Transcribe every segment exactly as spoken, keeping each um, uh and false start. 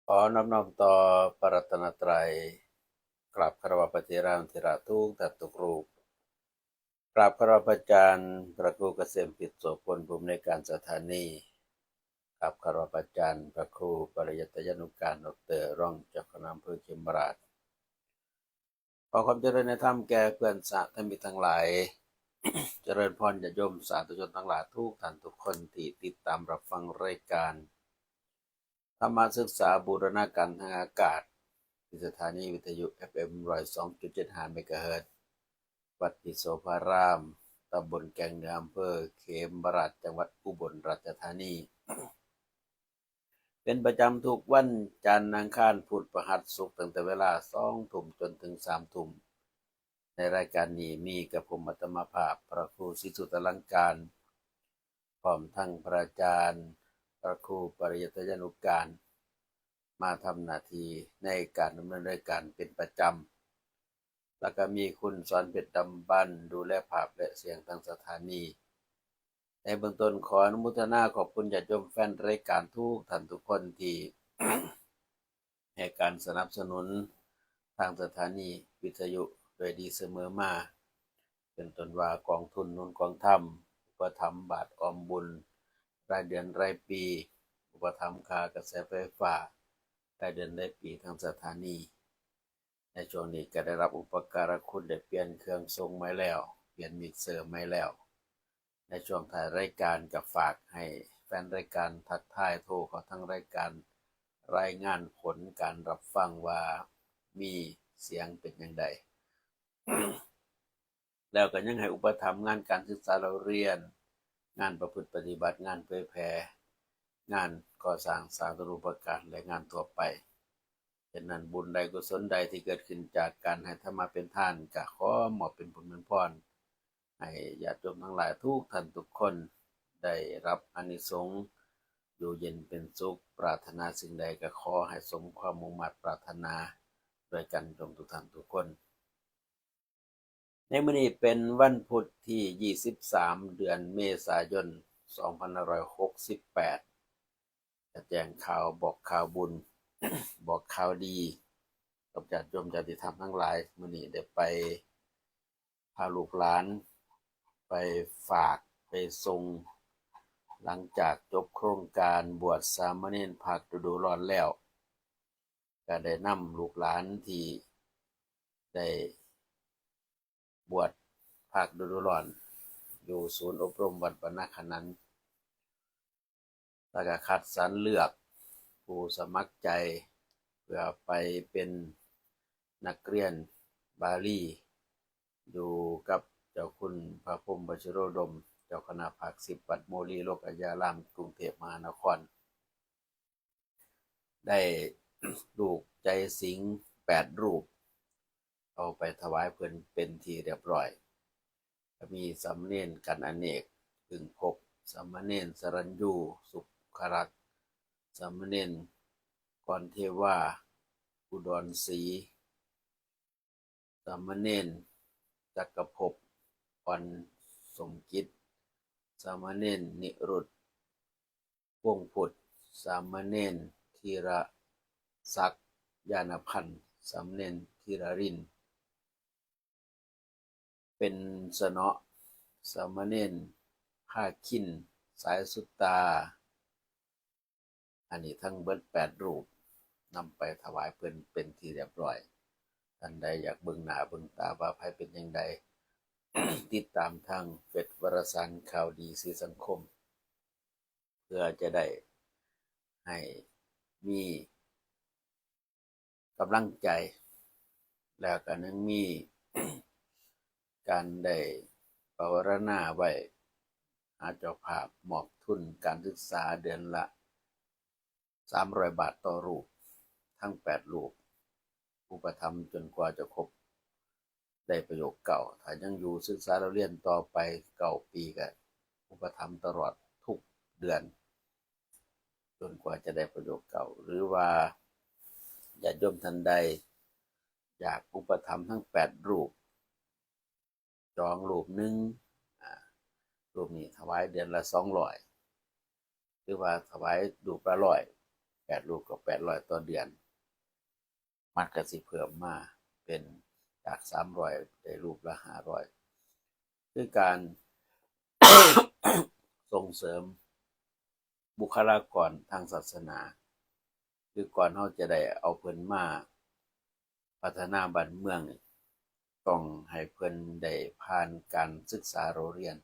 ขอน้อมน้อมต่อพระรัตนตรัย กราบคารวะพระเถรานุเถระทุกท่านทุกรูป กราบคารวะพระอาจารย์พระครูเกษมพิษโสพลผู้อำนวยการสถานี กราบคารวะพระอาจารย์พระครูปริยัตยานุการดอกเตอร์รองเจ้าคณะอำเภอเขมราฐ ขอความเจริญในธรรมแก่เพื่อนสาธมิกทั้งหลาย เจริญพรญาติโยมสาธุชนทั้งหลายทุกท่านทุกคนที่ติดตามรับฟังรายการธรรมศึกษาบูรณาการทางอากาศ ที่สถานีวิทยุ เอฟเอ็ม ร้อยสองจุดเจ็ดห้า เมกะเฮิรตซ์ วัดพิโสภาราม ตำบลแก่งเหนือ อำเภอเขมราฐ จังหวัดอุบลราชธานี เป็นประจำทุกวันจันทร์ อังคาร พุธ พฤหัส ศุกร์ ตั้งแต่เวลาสองทุ่มจนถึงสามทุ่ม ในรายการนี้มีกับผมอาตมาภาพ พระครูศรีสุตลังการ พร้อมทั้งพระอาจารย์ พระครูปริยัตยานุการ มาทำหน้าที่ในการดำเนินรายการเป็นประจำ แล้วก็มีคุณสอนเพชรดำบรรพ์ดูแลภาพและเสียงทางสถานี ในเบื้องต้นขออนุโมทนาขอบคุณญาติโยมแฟนรายการทุกท่านทุกคนที่ ให้การสนับสนุนทางสถานีวิทยุโดยดีเสมอมา เป็นต้นว่ากองทุนหนุนกองธรรม อุปถัมภ์บาทออมบุญ รายเดือนรายปี อุปถัมภ์ค่ากระแสไฟฟ้า รายเดือนรายปีทางสถานี ในช่วงนี้ก็ได้รับอุปการะคุณได้เปลี่ยนเครื่องทรงใหม่แล้ว เปลี่ยนมิกเซอร์ใหม่แล้ว ในช่วงท้ายรายการก็ฝากให้แฟนรายการทักทายโทรเข้าทางรายการ รายงานผลการรับฟังว่ามีเสียงเป็นอย่างใด แล้วก็ยังให้อุปถัมภ์งานการศึกษาเล่าเรียน งานประพฤติปฏิบัติ งานเผยแผ่ งานก่อสร้างสาธารณูปการและงานทั่วไป ฉะนั้นบุญใดกุศลใดที่เกิดขึ้นจากการให้ธรรมะเป็นทาน ก็ขอมอบเป็นบุญเป็นพร ให้ญาติโยมทั้งหลายทุกท่านทุกคนได้รับอานิสงส์ อยู่เย็นเป็นสุข ปรารถนาสิ่งใดก็ขอให้สมความมุ่งมาดปรารถนาด้วยกันจงทุกท่านทุกคน ในมื้อนี้เป็นวันพุธที่ยี่สิบสาม เดือนเมษายน สองพันห้าร้อยหกสิบแปด จะแจ้งข่าวบอกข่าวบุญ บอกข่าวดีกับญาติโยมญาติธรรมทั้งหลาย มื้อนี้ได้ไปพาลูกหลานไปฝากไปส่ง หลังจากจบโครงการบวชสามเณรภาคฤดูร้อนแล้ว ก็ได้นำลูกหลานที่ได้บวชภาคฤดูร้อน อยู่ศูนย์อบรมวัดบรรณาขนัน แล้วก็คัดสรรเลือกผู้สมัครใจเพื่อไปเป็นนักเรียนบาลี อยู่กับเจ้าคุณพระพรหมวชิโรดม เจ้าคณะภาคสิบวัดโมลีโลกยาราม กรุงเทพมหานคร ได้ลูกใจสิงห์แปดรูป เอาไปถวายเพิ่นเป็นที่เรียบร้อย ก็มีสามเณรกันอเนก อึ่งภพ สามเณรสรัญยู สุขรักษ์ สามเณรกรเทวา อุดรศรี สามเณรจักรภพ อ่อนสมกิจ สามเณรนิรุต วงศ์พุทธ สามเณรธีรศักดิ์ ญาณพันธ์ สามเณรธีรรินทร์ เป็นสนอ สามเณรภาคิน สายสุตา อันนี้ทั้งเบิดแปดรูป นำไปถวายเพิ่นเป็นที่เรียบร้อย ท่านใดอยากเบิ่งหน้าเบิ่งตาว่าไผเป็นจั่งใด ติดตามทางเฟซวารสารข่าวดีสื่อสังคม เพื่อจะได้ให้มีกำลังใจ แล้วก็ยังมีการได้ปวารณาไว้ หาเจ้าภาพมอบทุนการศึกษาเดือนละสามร้อยบาทต่อรูป ทั้งแปดรูป อุปถัมภ์จนกว่าจะครบ ได้ประโยคเก้า ถ้ายังอยู่ศึกษาเล่าเรียนต่อไปเก้าปีก็อุปถัมภ์ตลอดทุกเดือน จนกว่าจะได้ประโยคเก้า หรือว่าญาติโยมท่านใดอยากอุปถัมภ์ทั้งแปดรูป จองรูปหนึ่ง อ่า รูปนี้ถวายเดือนละสองร้อย หรือว่าถวายรูปละร้อย แปดรูปก็แปดร้อยต่อเดือน มันก็สิเพิ่มมาเป็นจากสามร้อยได้รูปละห้าร้อย คือการ ส่งเสริมบุคลากรทางศาสนา คือก่อนเฮาจะได้เอาเพิ่นมาพัฒนาบ้านเมืองนี่ ต้องให้เพิ่นได้ผ่านการศึกษาเล่าเรียน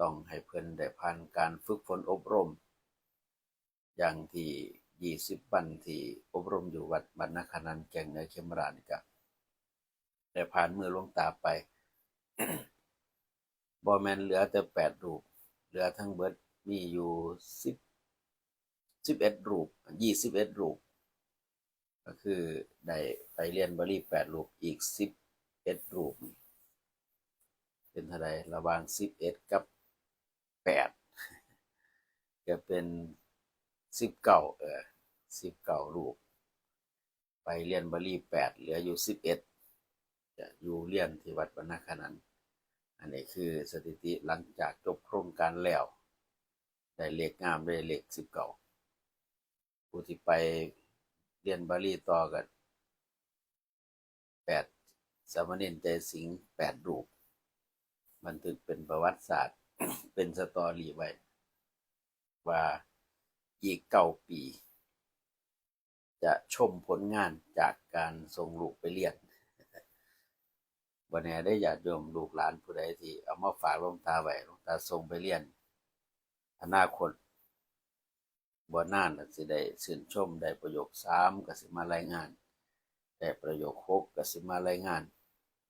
ต้องให้เพิ่นได้ผ่านการฝึกฝนอบรม อย่างที่ยี่สิบวันที่อบรมอยู่วัดบ้านนาขนานแก่งเหนือเขมราชนี่ก็ได้ผ่านมือหลวงตาไป บ่แม่นเหลือแต่แปดรูป เหลือทั้งเบิดมีอยู่สิบ สิบเอ็ดรูป ยี่สิบเอ็ดรูป ก็คือได้ไปเรียนบาลีแปดรูป อีกสิบเอ็ดรูป เป็นเท่าใด ระหว่างสิบเอ็ดกับแปด ก็เป็นสิบเก้า เออ สิบเก้ารูป ไปเรียนบาลีแปด เหลืออยู่สิบเอ็ด จะอยู่เรียนที่วัดบ้านนาขนาน อันนี้คือสถิติหลังจากจบโครงการแล้ว ได้เลขงาม ได้เลขสิบเก้า ผู้ที่ไปเรียนบาลีต่อกัน แปด สามเณรใจสิงห์แปดรูป บันทึกเป็นประวัติศาสตร์ เป็นสตอรี่ไว้ ว่าอีกเก้าปี จะชมผลงานจากการส่งลูกไปเรียน บ่แน่ได้ญาติโยมลูกหลานผู้ใดที่เอามาฝากหลวงตาไว้ หลวงตาส่งไปเรียน อนาคตบ่นานน่ะสิได้ชื่นชม ได้ประโยคสามก็สิมารายงาน ได้ประโยคหกก็สิมารายงาน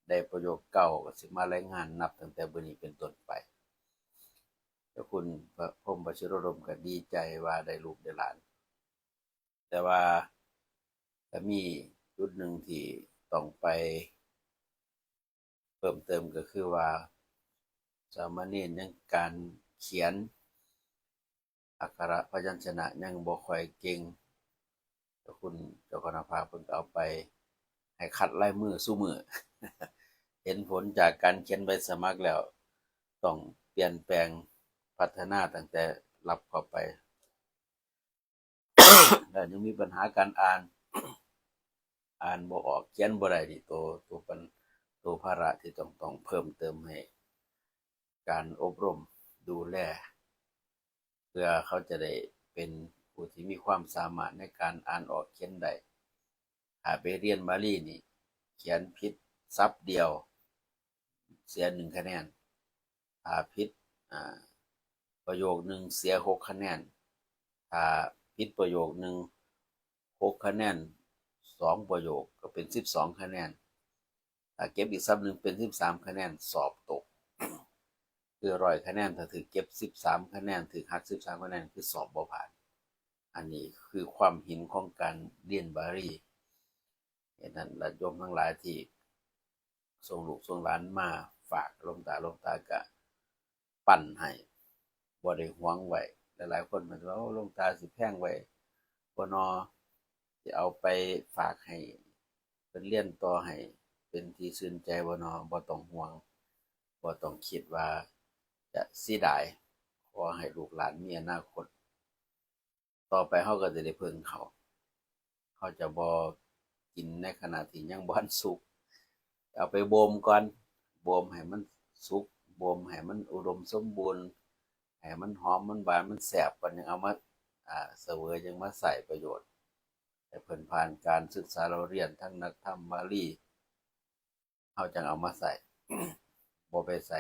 ได้ประโยคเก้าก็สิมารายงาน นับตั้งแต่มื้อนี้เป็นต้นไป เจ้าคุณพระพรหมวชิโรดมก็ดีใจว่าได้ลูกได้หลาน แต่ว่าก็มีจุดหนึ่งที่ต้องไปเพิ่มเติมก็คือว่า สามเณรยังการเขียนอักขระพยัญชนะยังบ่ค่อยเก่ง เจ้าคุณเจ้าคณะภาคเพิ่นก็เอาไปให้คัดลายมือซุมื้อ เห็นผลจากการเขียนใบสมัครแล้ว ต้องเปลี่ยนแปลงพัฒนาตั้งแต่รับเข้าไป แล้วยังมีปัญหาการอ่าน อ่านบ่ออก เขียนบ่ได้นี่ ตัว ตัวปัญ ตัวภาระที่ต้อง ต้องเพิ่มเติมให้การอบรมดูแล เพื่อเขาจะได้เป็นผู้ที่มีความสามารถในการอ่านออกเขียนได้ ถ้าไปเรียนบาลีนี่ เขียนผิดศัพท์เดียว เสียหนึ่งคะแนน ถ้าผิด อ่า ประโยคหนึ่งเสียหกคะแนน ถ้าผิดประโยคหนึ่งหกคะแนน สองประโยคก็เป็นสิบสองคะแนน ถ้าเก็บอีกศัพท์หนึ่งเป็นสิบสามคะแนน สอบตก คือร้อยคะแนน ถ้าถืกเก็บสิบสามคะแนน ถืกหักสิบสามคะแนน คือสอบบ่ผ่าน อันนี้คือความเห็นของการเรียนบาลี เหตุนั้นญาติโยมทั้งหลายที่ส่งลูกส่งหลานมาฝากหลวงตา หลวงตาก็ปั้นให้ บ่ได้หวงไว้ หลายๆคนมันว่า โอ้ หลวงตาสิแพงไว้บ่นอ สิเอาไปฝากให้เพิ่นเรียนต่อให้เป็นที่ชื่นใจบ่นอ บ่ต้องห่วง บ่ต้องคิดว่าจะเสียดาย ขอให้ลูกหลานมีอนาคต ต่อไปเฮาก็จะได้เพิ่งเขา เขาจะบ่กินในขณะที่ยังบ่ทันสุก เอาไปบ่มก่อน บ่มให้มันสุก บ่มให้มันอุดมสมบูรณ์ ให้มันหอม มันหวาน มันแซ่บ ก่อนยังเอามา อ่า เสวย ยังมาใช้ประโยชน์ ให้เพิ่นผ่านการศึกษาเล่าเรียนทางนักธรรมบาลี เฮาจั่งเอามาใช้ บ่ไปไส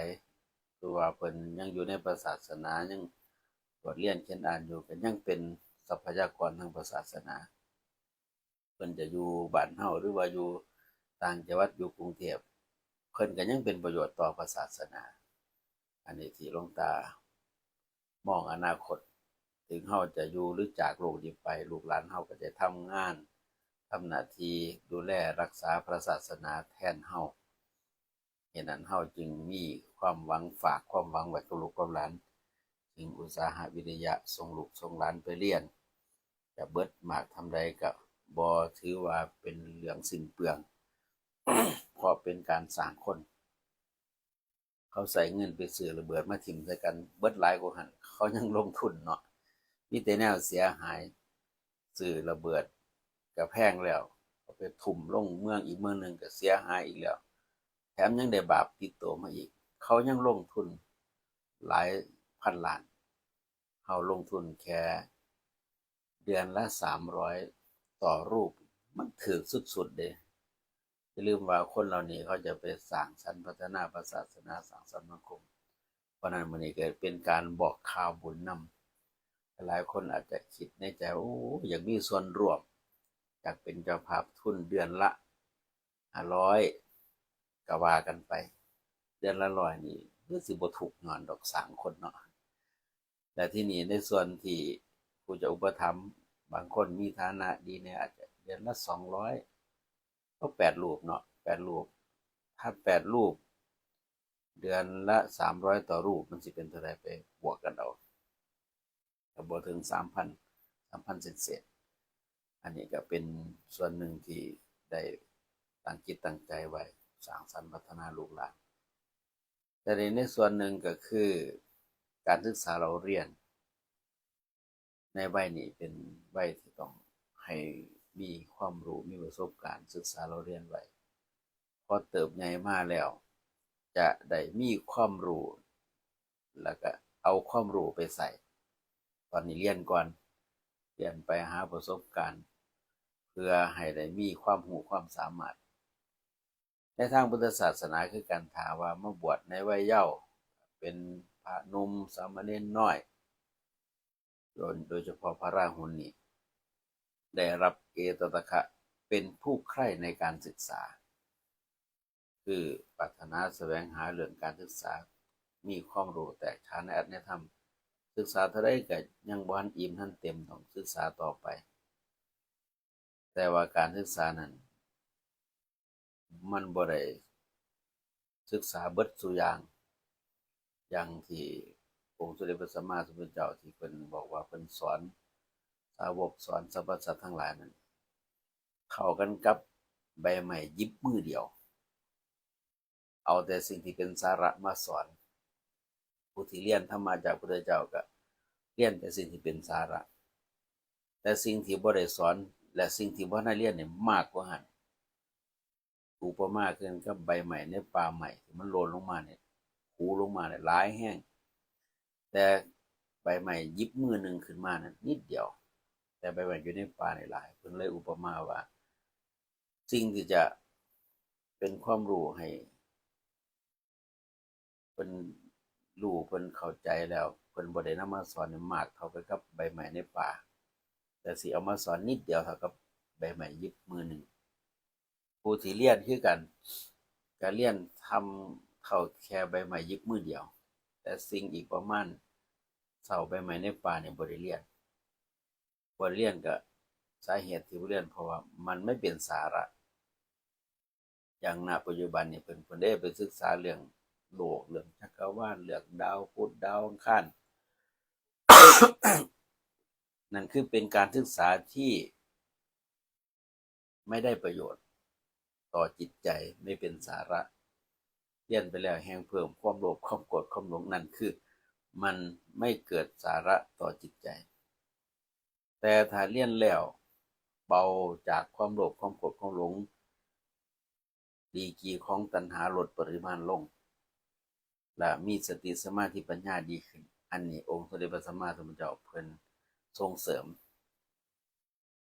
คือว่าเพิ่นยังอยู่ในพระศาสนา ยังบวชเรียนเขียนอ่านอยู่ ก็ยังเป็นทรัพยากรทางพระศาสนา เพิ่นจะอยู่บ้านเฮา หรือว่าอยู่ต่างจังหวัด อยู่กรุงเทพฯ เพิ่นก็ยังเป็นประโยชน์ต่อพระศาสนา อันนี้ที่หลวงตามองอนาคต ถึงเฮาจะอยู่หรือจากโลกนี้ไป ลูกหลานเฮาก็จะทำงาน ทำหน้าที่ดูแลรักษาพระศาสนาแทนเฮา เหตุนั้นเฮาจึงมีความหวัง ฝากความหวังไว้กับลูกกับหลาน จึงอุตสาหะวิริยะส่งลูกส่งหลานไปเรียน จะเบิดมากส่ำใดก็บ่ถือว่าเป็นเรื่องสิ้นเปลือง เพราะเป็นการสร้างคน เขาใช้เงินไปซื้อระเบิดมาถิ่มใส่กัน เบิดหลายกว่าหั้น เขายังลงทุนเนาะ มีแต่แนวเสียหาย ซื้อระเบิดก็แพงแล้ว เอาไปทุ่มลงเมืองอีกเมืองหนึ่งก็เสียหายอีกแล้ว แถมยังได้บาปติดตัวมาอีก เขายังลงทุนหลายพันล้าน เฮาลงทุนแค่เดือนละสามร้อยต่อรูป มันถืกสุดๆเด้ อย่าลืมว่าคนเหล่านี้เขาจะไปสร้างสรรค์พัฒนาพระศาสนา สร้างสรรค์สังคม เพราะนั้นมื้อนี้ก็เป็นการบอกข่าวบุญนำ หลายคนอาจจะคิดในใจว่า โอ้ อยากมีส่วนร่วม อยากเป็นเจ้าภาพทุนเดือนละห้าร้อย ก็ว่ากันไป เดือนละร้อยนี่คือสิบ่ทุกข์ย้อนดอกสร้างคนเนาะ และที่นี่ในส่วนที่ผู้จะอุปถัมภ์ บางคนมีฐานะดีเนี่ย อาจจะเดือนละสองร้อย ก็แปดรูปเนาะ แปดรูป ถ้าแปดรูป เดือนละสามร้อยต่อรูป มันสิเป็นเท่าใด ไปบวกกันเอา ก็บ่ถึงสามพัน สามพันเศษๆ อันนี้ก็เป็นส่วนหนึ่งที่ได้ตั้งจิตตั้งใจไว้ สร้างสรรค์พัฒนาลูกหลาน แต่ในส่วนหนึ่งก็คือการศึกษาเล่าเรียน ในวัยนี้เป็นวัยที่ต้องให้มีความรู้ มีประสบการณ์ ศึกษาเล่าเรียนไว้ พอเติบใหญ่มาแล้ว จะได้มีความรู้ แล้วก็เอาความรู้ไปใช้ ตอนนี้เรียนก่อน เรียนไปหาประสบการณ์ เพื่อให้ได้มีความรู้ความสามารถ ในทางพุทธศาสนาคือกัน ถ้าว่ามาบวชในวัยเยาว์ เป็นพระหนุ่มสามเณรน้อย โดย โดยเฉพาะพระราหุลนี่ ได้รับเอตตะคะ เป็นผู้ใคร่ในการศึกษา คือปรารถนาแสวงหาเรื่องการศึกษา มีความรู้แตกฉานในอัตถธรรม ศึกษาเท่าใดก็ยังบ่ทันอิ่มทันเต็ม ต้องศึกษาต่อไป แต่ว่าการศึกษานั้น มันบ่ได้ศึกษาเบิดซุอย่าง อย่างที่องค์สมเด็จพระสัมมาสัมพุทธเจ้าที่เพิ่นบอกว่าเพิ่นสอนสาวก สอนสรรพสัตว์ทั้งหลายนั้น เท่ากันกับใบไม้หยิบมือเดียว เอาแต่สิ่งที่เป็นสาระมาสอน ผู้ที่เรียนธรรมะจากพุทธเจ้าก็เรียนแต่สิ่งที่เป็นสาระ แต่สิ่งที่บ่ได้สอน และสิ่งที่บ่ได้เรียนเนี่ยมากกว่าหั้น อุปมาคือกันกับใบไม้ในป่าไม้ที่มันหล่นลงมาเนี่ย ขูดลงมาเนี่ยหลายแฮง แต่ใบไม้หยิบมือหนึ่งขึ้นมานั้นนิดเดียว แต่ใบไม้อยู่ในป่าเนี่ยหลาย เพิ่นเลยอุปมาว่า สิ่งที่จะเป็นความรู้ให้เพิ่นรู้ เพิ่นเข้าใจแล้ว เพิ่นบ่ได้นำมาสอนนี่มากเท่ากันกับใบไม้ในป่า แต่สิเอามาสอนนิดเดียวเท่ากับใบไม้หยิบมือหนึ่ง ผู้ที่เรียนคือกัน ก็เรียนทำเท่าแค่ใบไม้หยิบมือเดียว แต่สิ่งอีกประมาณเท่าใบไม้ในป่าเนี่ยบ่ได้เรียน บ่เรียนก็สาเหตุที่บ่เรียน เพราะว่ามันไม่เป็นสาระ อย่างณปัจจุบันนี่เพิ่น เพิ่นได้ไปศึกษาเรื่องโลก เรื่องจักรวาล เรื่องดาวพุธ ดาวอังคาร นั่นคือเป็นการศึกษาที่ไม่ได้ประโยชน์ต่อจิตใจ ไม่เป็นสาระ เรียนไปแล้วแฮ่งเพิ่มความโลภ ความโกรธ ความหลง นั่นคือมันไม่เกิดสาระต่อจิตใจ แต่ถ้าเรียนแล้วเบาจากความโลภ ความโกรธ ความหลง ดีกรีของตัณหาลดปริมาณลง และมีสติสมาธิปัญญาดีขึ้น อันนี้องค์สมเด็จพระสัมมาสัมพุทธเจ้าเพิ่นส่งเสริม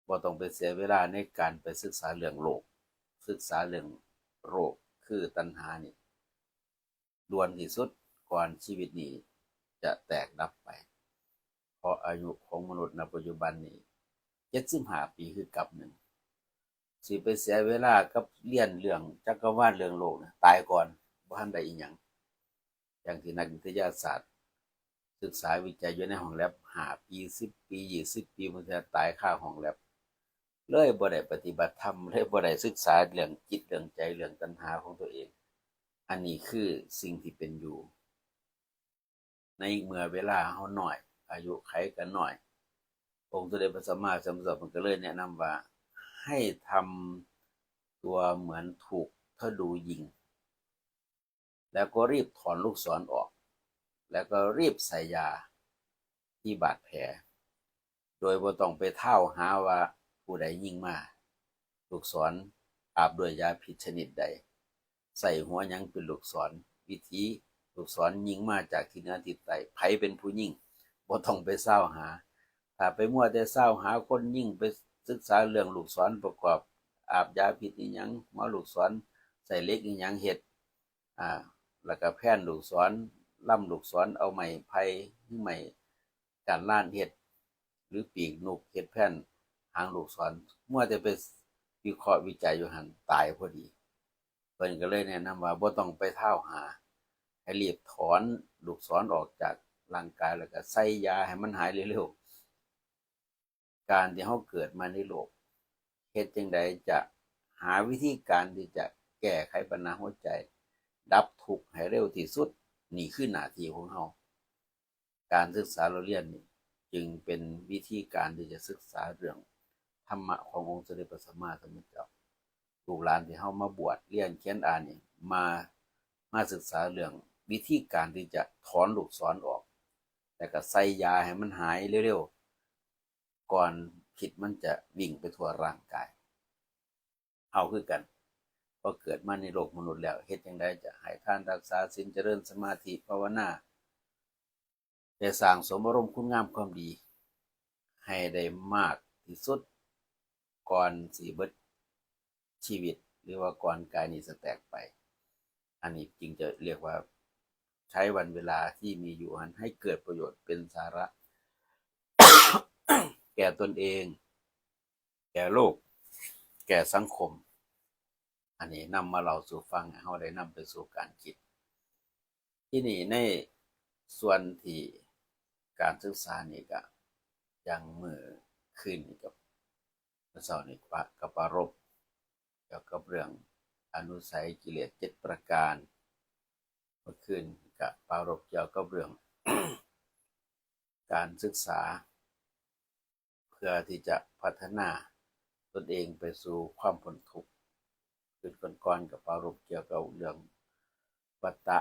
บ่ต้องไปเสียเวลาในการไปศึกษาเรื่องโลก ศึกษาเรื่องโรคคือตัณหานี่ด่วนที่สุดก่อนชีวิตนี้จะแตกดับไป เพราะอายุของมนุษย์ณปัจจุบันนี้เจ็ดสิบห้าปีคือกับหนึ่ง สิไปเสียเวลากับเรียนเรื่องจักรวาลเรื่องโลกนะ ตายก่อน บ่ทันได้อีหยัง อย่างที่นักวิทยาศาสตร์ศึกษาวิจัยอยู่ในห้องแล็บ ห้าปี สิบปี ยี่สิบปี บางเทื่อตายคาห้องแล็บ เลยบ่ได้ปฏิบัติธรรม เลยบ่ได้ศึกษาเรื่องจิตเรื่องใจ เรื่องตัณหาของตัวเอง อันนี้คือสิ่งที่เป็นอยู่ ในเมื่อเวลาเฮาน้อย อายุไขก็น้อย องค์สมเด็จพระสัมมาสัมพุทธเจ้าเพิ่นก็เลยแนะนำว่า ให้ทำตัวเหมือนถูกธนูยิง แล้วก็รีบถอนลูกศรออก แล้วก็รีบใส่ยาที่บาดแผล โดยบ่ต้องไปท้าวหาว่าผู้ใดยิงมา ลูกศรอาบด้วยยาพิษชนิดใด ใส่หัวหยังเป็นลูกศร วิธีลูกศรยิงมาจากทิศเหนือทิศใต้ ไผเป็นผู้ยิง บ่ต้องไปท้าวหา ถ้าไปมัวแต่ท้าวหาคนยิง ไปศึกษาเรื่องลูกศรประกอบ อาบยาพิษอีหยัง หัวลูกศรใส่เหล็กอีหยังเฮ็ด อ่า แล้วก็แพ่นลูกศร ลำลูกศร เอาไม้ไผ่หรือไม้ก้านล่านเฮ็ด หรือปีกนกเฮ็ดแพ่นหางลูกศร มัวแต่ไปวิเคราะห์วิจัยอยู่หั่น ตายพอดี เพิ่นก็เลยแนะนำว่าบ่ต้องไปท้าวหา ให้รีบถอนลูกศรออกจากร่างกาย แล้วก็ใส่ยาให้มันหายเร็วๆ การที่เฮาเกิดมาในโลก เฮ็ดจั่งใดจะหาวิธีการที่จะแก้ไขปัญหาหัวใจ ดับทุกข์ให้เร็วที่สุด นี่คือหน้าที่ของเฮา การศึกษาเล่าเรียนนี่จึงเป็นวิธีการที่จะศึกษาเรื่องธรรมะขององค์สมเด็จพระสัมมาสัมพุทธเจ้า ลูกหลานที่เฮามาบวชเรียนเขียนอ่านนี่ มา มาศึกษาเรื่องวิธีการที่จะถอนลูกศรออก แล้วก็ใส่ยาให้มันหายเร็วๆ ก่อนพิษมันจะวิ่งไปทั่วร่างกาย เฮาคือกัน พอเกิดมาในโลกมนุษย์แล้ว เฮ็ดจั่งใดจะให้ทานรักษาศีล เจริญสมาธิภาวนา ได้สร้างสมอารมณ์คุณงามความดี ให้ได้มากที่สุด ก่อนสิเบิดชีวิต หรือว่าก่อนกายนี้จะแตกไป อันนี้จึงจะเรียกว่าใช้วันเวลาที่มีอยู่นั้นให้เกิดประโยชน์เป็นสาระ แก่ตนเอง แก่โลก แก่สังคม อันนี้นำมาเล่าสู่ฟัง ให้เฮาได้นำไปสู่การคิด ที่นี่ในส่วนที่การศึกษานี่ก็ อย่างมื้อคืนนี่กับ มื้อเช้านี่ปะ กับปรารภเกี่ยวกับเรื่องอนุสัยกิเลสเจ็ดประการ เมื่อคืนกับปรารภเกี่ยวกับเรื่อง การศึกษา เพื่อที่จะพัฒนาตนเองไปสู่ความพ้นทุกข์ คืนก่อนๆกับปรารภเกี่ยวกับเรื่องวัตตะ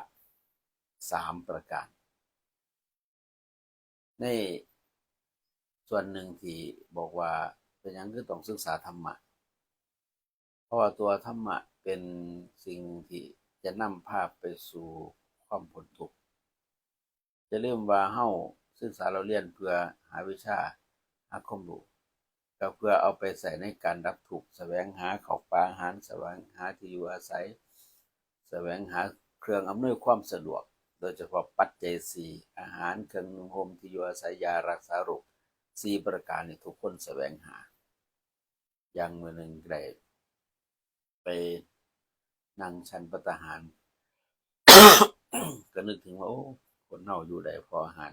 สามประการ ในส่วนหนึ่งที่บอกว่าเป็นหยังคือต้องศึกษาธรรมะ เพราะว่าตัวธรรมะเป็นสิ่งที่จะนำพาไปสู่ความพ้นทุกข์ อย่าลืมว่าเฮาศึกษาเล่าเรียนเพื่อหาวิชา หาความรู้ ก็เพื่อเอาไปใช้ในการดับทุกข์ แสวงหาข้าวปลาอาหาร แสวงหาที่อยู่อาศัย แสวงหาเครื่องอำนวยความสะดวก โดยเฉพาะปัจจัยสี่ อาหาร เครื่องนุ่งห่ม ที่อยู่อาศัย ยารักษาโรค สี่ประการนี่ทุกคนแสวงหา อย่างมื้อหนึ่งได้ไปนั่งฉันภัตตาหาร ก็นึกถึงว่า โอ้ คนเฮาอยู่ได้เพราะอาหาร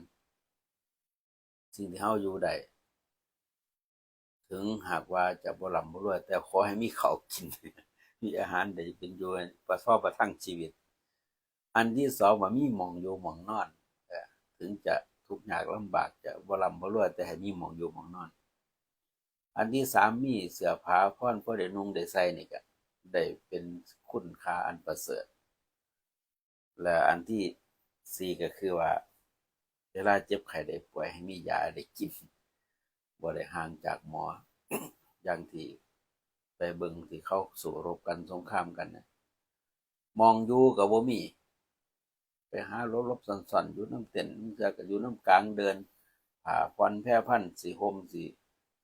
สิ่งที่เฮาอยู่ได้ ถึงหากว่าจะบ่ร่ำบ่รวย แต่ขอให้มีข้าวกิน มีอาหารได้เป็นอยู่ ประทังประทังชีวิต อันที่สองว่ามีหม่องอยู่หม่องนอน เอ่อ ถึงจะทุกข์ยากลำบาก จะบ่ร่ำบ่รวย แต่ให้มีหม่องอยู่หม่องนอน อันที่สามมีเสื้อผ้าพรพอได้นุ่งได้ใส่นี่ก็ได้เป็นคุณค่าอันประเสริฐ และอันที่สี่ก็คือว่า เวลาเจ็บไข้ได้ป่วยให้มียาได้กิน บ่ได้ห่างจากหมอ อย่างที่ไปเบิ่งที่เขาสู้รบกันสงครามกันน่ะ หม่องอยู่ก็บ่มี ไปหาหลบๆซ่อนๆอยู่นำเต็นท์ บางเทื่อก็อยู่นำกลางเดิน ผ้าผ่อนแพร่พัน สิห่มสิ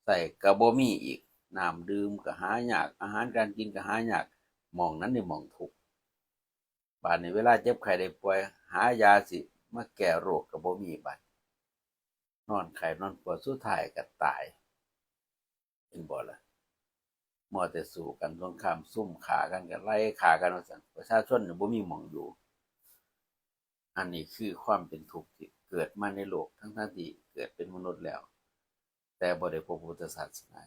ใช้ก็บ่มีอีก น้ำดื่มก็หายาก อาหารการกินก็หายาก หม่องนั้นนี่หม่องทุกข์ บาดนี้เวลาเจ็บไข้ได้ป่วย หายาสิมาแก้โรคก็บ่มี บาดนอนไข้นอนป่วย สุดท้ายก็ตาย เห็นบ่ล่ะ มัวแต่สู้กันสงคราม ซุ่มฆ่ากัน ก็ไล่ฆ่ากันว่าซั่น ประชาชนนี่บ่มีหม่องอยู่ อันนี้คือความเป็นทุกข์ที่เกิดมาในโลก ทั้งๆที่เกิดเป็นมนุษย์แล้ว แต่บ่ได้พบพุทธศาสนา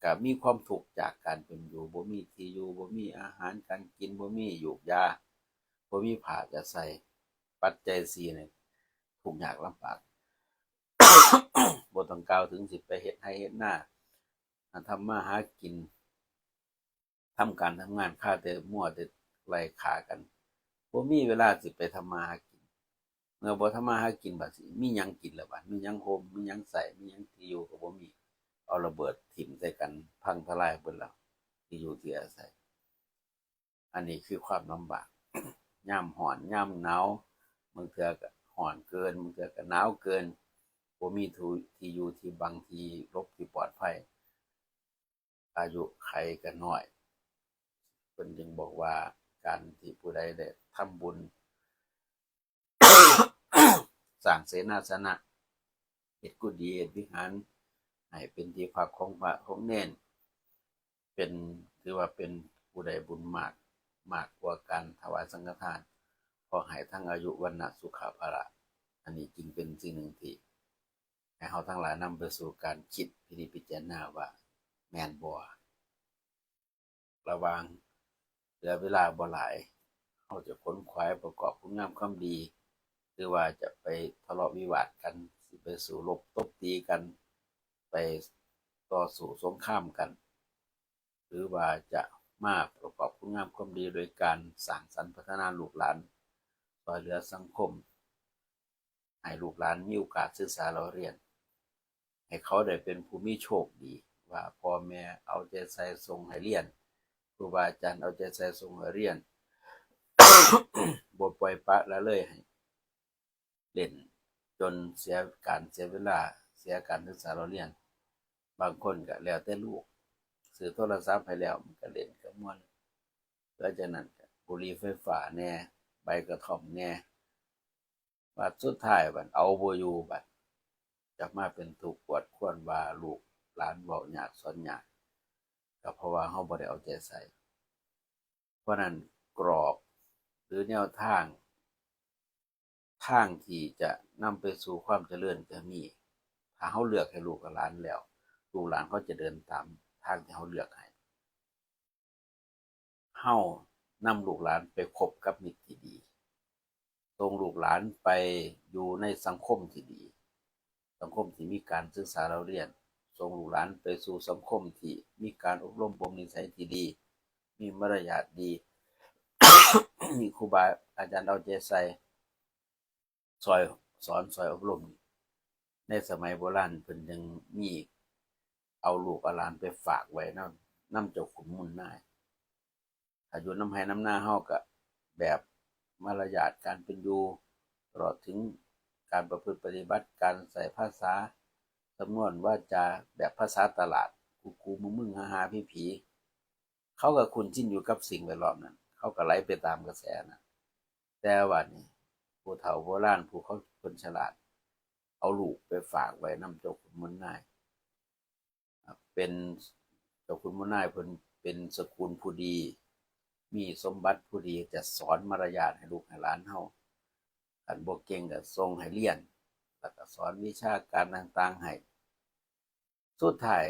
ก็มีความทุกข์จากการเป็นอยู่ บ่มีที่อยู่ บ่มีอาหารการกิน บ่มียูกยา บ่มีผ้าจะใส่ ปัจจัยสี่นี่ทุกข์ยากลำบาก บ่ต้องกล่าวถึงสิไปเฮ็ดไร่เฮ็ดนา ทำมาหากิน ทำการทำงาน คาแต่มัวแต่ไล่ฆ่ากัน บ่มีเวลาสิไปทำมาหากิน มื่อบ่ทำมาหากิน บัดสิมีหยังกินล่ะ บัดมีหยังห่ม มีหยังใช้ มีหยังที่อยู่ก็บ่มี เอาระเบิดถิ่มใส่กัน พังทลายเบิดแล้ว ที่อยู่ที่อาศัย อันนี้คือความลำบาก ยามร้อน ยามหนาว บางเทื่อก็ร้อนเกิน บางเทื่อก็หนาวเกิน บ่มีที่ ที่อยู่ที่บัง ที่หลบ ที่ปลอดภัย อายุขัยก็น้อย เพิ่นจึงบอกว่า การที่ผู้ใดได้ทำบุญ สร้างเสนาสนะ เฮ็ดกุฏิ เฮ็ดวิหาร ให้เป็นที่พักของพระของเณร เป็น ถือว่าเป็นผู้ได้บุญมาก มากกว่าการถวายสังฆทาน เพราะให้ทั้งอายุ วรรณะ สุขะ พละ อันนี้จึงเป็นสิ่งหนึ่งที่ ให้เฮาทั้งหลายนำไปสู่การคิดพินิจพิจารณาว่าแม่นบ่ ระหว่างเหลือเวลาบ่หลาย เฮาจะขนขวายประกอบคุณงามความดี หรือว่าจะไปทะเลาะวิวาทกัน สิไปสู้รบตบตีกัน ไปต่อสู้สงครามกัน หรือว่าจะมาประกอบคุณงามความดีโดยการสร้างสรรค์พัฒนาลูกหลาน ช่วยเหลือสังคม ให้ลูกหลานมีโอกาสศึกษาเล่าเรียน ให้เขาได้เป็นผู้มีโชคดี ว่าพ่อแม่เอาใจใส่ส่งให้เรียน ครูบาอาจารย์เอาใจใส่ส่งให้เรียน บ่ปล่อยปละละเลยให้เล่นจนเสียการเสียเวลา เสียการศึกษาเล่าเรียน บางคนก็แล้วแต่ลูก ซื้อโทรศัพท์ให้แล้วมันก็เล่นก็ม่วน หลังจากนั้นก็บุหรี่ไฟฟ้าแหน่ ใบกระท่อมแหน่ บัดสุดท้ายบัดเอาบ่อยู่บัด จักมาเป็นทุกข์อวดควรว่าลูกหลานเว้ายากสอนยาก ก็เพราะว่าเฮาบ่ได้เอาใจใส่ เพราะนั้นกรอบหรือแนวทาง ทางที่จะนำไปสู่ความเจริญก็มี ถ้าเฮาเลือกให้ลูกกับหลานแล้ว ลูกหลานเขาจะเดินตามทางที่เฮาเลือกให้ เฮานำลูกหลานไปคบกับมิตรที่ดี ส่งลูกหลานไปอยู่ในสังคมที่ดี สังคมที่มีการศึกษาเล่าเรียน ส่งลูกหลานไปสู่สังคมที่มีการอบรมบ่มนิสัยที่ดี มีมารยาทดี มีครูบาอาจารย์เอาใจใส่ ซอยสอนซอยอบรม ในสมัยโบราณเพิ่นยังมีเอาลูกเอาหลานไปฝากไว้นำ นำเจ้าขุนมูลนาย ถ้าอยู่นำไฮ่นำนาเฮาก็แบบมารยาทการเป็นอยู่ ตลอดถึงการประพฤติปฏิบัติ การใช้ภาษา สำนวนวาจาแบบภาษาตลาด กูกูมึงมึงฮาฮาผีผี เขาก็คุ้นชินอยู่กับสิ่งแวดล้อมนั้น เขาก็ไหลไปตามกระแสนั้น แต่ว่านี่ ผู้เฒ่าโบราณผู้เขาเพิ่นฉลาด เอาลูกไปฝากไว้นำเจ้าขุนมูลนาย เป็นเจ้าขุนมูลนายเพิ่นเป็นสกุลผู้ดี มีสมบัติผู้ดี จะสอนมารยาทให้ลูกให้หลานเฮา คันบ่เก่งก็ส่งให้เรียน แล้วก็สอนวิชาการต่างๆให้ สุดท้าย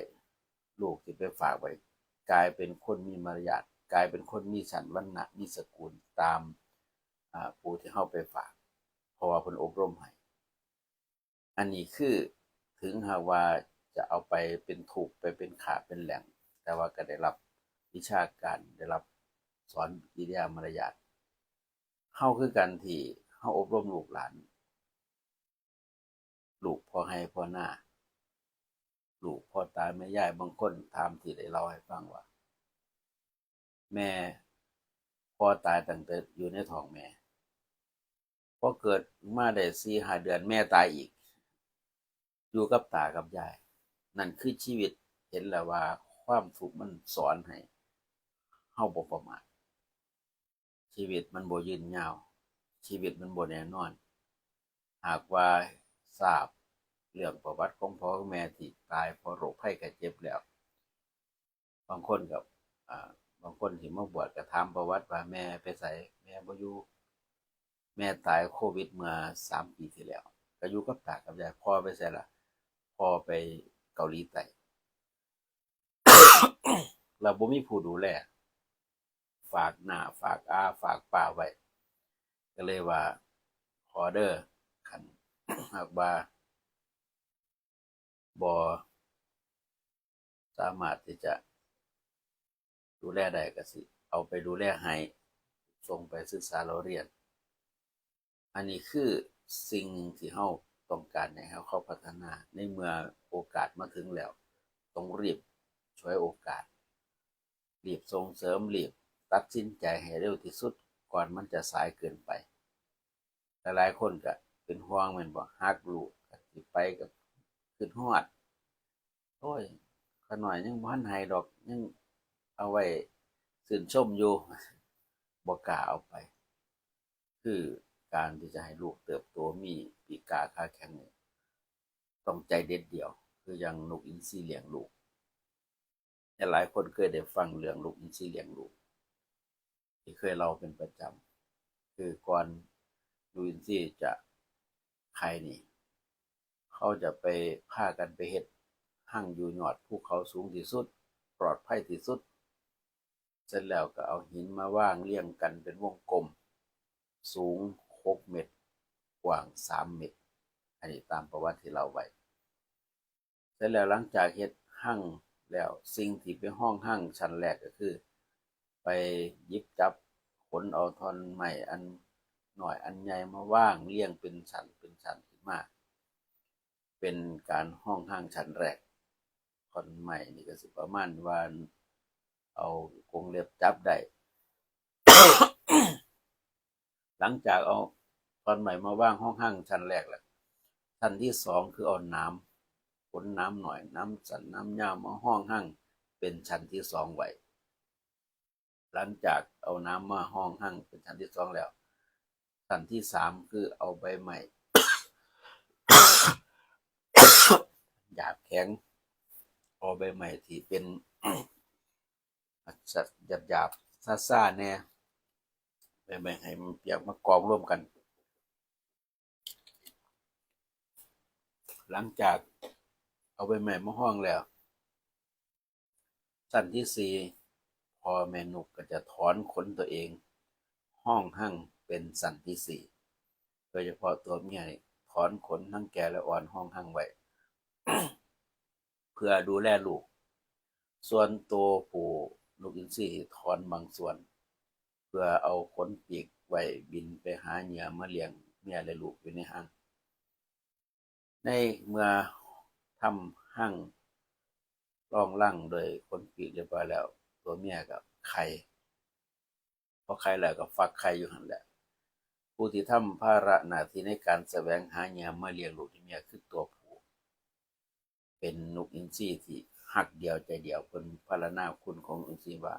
ลูกที่ไปฝากไว้ กลายเป็นคนมีมารยาท กลายเป็นคนมีชั้นวรรณะ มีสกุลตาม อ่า ผู้ที่เฮาไปฝาก เพราะว่าเพิ่นอบรมให้ อันนี้คือถึงหากว่าจะเอาไปเป็นทุกข์ ไปเป็นขาเป็นแหล่ง แต่ว่าก็ได้รับวิชาการ ได้รับสอนกิริยามารยาท เฮาคือกันที่เฮาอบรมลูกหลาน ลูกพ่อไฮ่พ่อนา ลูกพ่อตาแม่ยาย บางคนถามที่ได้เล่าให้ฟังว่า แม่ พ่อตายตั้งแต่อยู่ในท้องแม่ พอเกิดมาได้สี่ห้าเดือนแม่ตายอีก อยู่กับตากับยาย นั่นคือชีวิต เห็นแล้วว่าความทุกข์มันสอนให้เฮาบ่ประมาท ชีวิตมันบ่ยืนยาว ชีวิตมันบ่แน่นอน หากว่าทราบเรื่องประวัติของพ่อของแม่ที่ตายเพราะโรคภัยไข้เจ็บแล้ว บางคนก็ อ่า บางคนที่มาบวชก็ถามประวัติว่าแม่ไปไส แม่บ่อยู่ แม่ตายโควิดเมื่อสามปีที่แล้ว ก็อยู่กับตากับยาย พ่อไปไสล่ะ พ่อไปเกาหลีใต้ แล้วบ่มีผู้ดูแล ฝากน้า ฝากอา ฝากป้าไว้ ก็เลยว่า ขอเด้อ คันหากว่าบ่สามารถที่จะดูแลได้ ก็สิเอาไปดูแลให้ ส่งไปศึกษาเล่าเรียน อันนี้คือ สิ่งที่เฮาต้องการให้เฮาเข้าพัฒนา ในเมื่อโอกาสมาถึงแล้ว ต้องรีบฉวยโอกาส รีบส่งเสริม รีบตัดสินใจให้เร็วที่สุด ก่อนมันจะสายเกินไป หลายๆคนก็เป็นห่วงแม่นบ่ ฮักลูก ก็สิไปก็คิดฮอด โอ้ย ข้าน้อยยังบ่ทันให้ดอก ยังเอาไว้ชื่นชมอยู่ บ่กล้าเอาไป คือการที่จะให้ลูกเติบโตมีปีกขาขาแข็งนี่ ต้องใจเด็ดเดี่ยว คืออย่างนกอินทรีเลี้ยงลูก แต่หลายคนเคยได้ฟังเรื่องนกอินทรีเลี้ยงลูก ที่เคยเล่าเป็นประจำ คือก่อนนกอินทรีจะไข่นี่ เขาจะไปพากันไปเฮ็ดฮังอยู่ยอดภูเขาสูงที่สุด ปลอดภัยที่สุด เสร็จแล้วก็เอาหินมาวางเรียงกันเป็นวงกลม สูงหกเมตร กว้างสามเมตร อันนี้ตามประวัติที่เล่าไว้ เสร็จแล้วหลังจากเฮ็ดฮังแล้ว สิ่งที่ไปฮองฮังชั้นแรกก็คือ ไปหยิบจับขนเอาท่อนไม้อันน้อยอันใหญ่มาวางเรียงเป็นชั้นเป็นชั้นขึ้นมา เป็นการฮองฮังชั้นแรก ท่อนไม้นี่ก็สิประมาณว่าเอากรงเล็บจับได้ หลังจากเอาท่อนไม้มาวางฮองฮังชั้นแรกแล้ว ชั้นที่สองคือเอาหนาม ขนหนามน้อย หนามสั้น หนามยาวมาฮองฮังเป็นชั้นที่สองไว้ หลังจากเอาหนามมาฮองฮังเป็นชั้นที่สองแล้ว ชั้นที่สามคือเอาใบไม้ หยาบแข็ง เอาใบไม้ที่เป็น หยาบๆ ซ่าๆ แน่ ใบไม้ให้มันเปียกมากองรวมกัน หลังจากเอาใบไม้มาฮองแล้ว ชั้นที่สี่ พ่อแม่นกก็จะถอนขนตัวเอง ฮองฮังเป็นชั้นที่สี่ โดยเฉพาะตัวเมียนี่ ถอนขนทั้งแก่และอ่อนฮองฮังไว้ เพื่อดูแลลูก ส่วนตัวผู้นกอินทรีถอนบางส่วน เพื่อเอาขนปีกไว้บินไปหาเหยื่อมาเลี้ยงเมียและลูกอยู่ในฮัง ในเมื่อทำฮังรองรังโดยขนปีกเรียบร้อยแล้ว ตัวเมียก็ไข่ พอไข่แล้วก็ฟักไข่อยู่หั่นแหละ ผู้ที่ทำภาระหน้าที่ในการแสวงหาเหยื่อมาเลี้ยงลูกเมียคือตัวผู้ เป็นนกอินทรีที่ฮักเดียวใจเดียว เพิ่นพรรณนาคุณของนกอินทรีว่า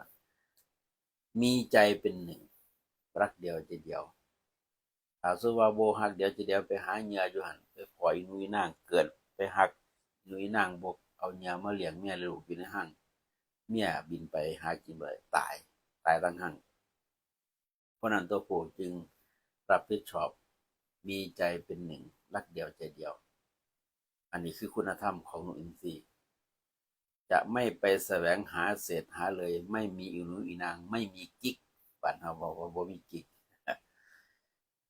มีใจเป็นหนึ่ง รักเดียวใจเดียว ถ้าสมมุติว่าบ่ฮักเดียวใจเดียวไปหาเหยื่ออยู่หั่น ไปพ้ออีหนูอีนาง เกิดไปฮักอีหนูอีนาง บ่เอาเหยื่อมาเลี้ยงเมียลูกอยู่ในฮัง เมียบินไปหากินบ่ได้ ตาย ตายทั้งฮัง เพราะนั้นตัวผู้จึงรับผิดชอบ มีใจเป็นหนึ่ง รักเดียวใจเดียว อันนี้คือคุณธรรมของนกอินทรี จะไม่ไปแสวงหาเศษหาเลย ไม่มีอีหนูอีนาง ไม่มีกิ๊ก บ้านเฮาบอกว่าบ่มีกิ๊ก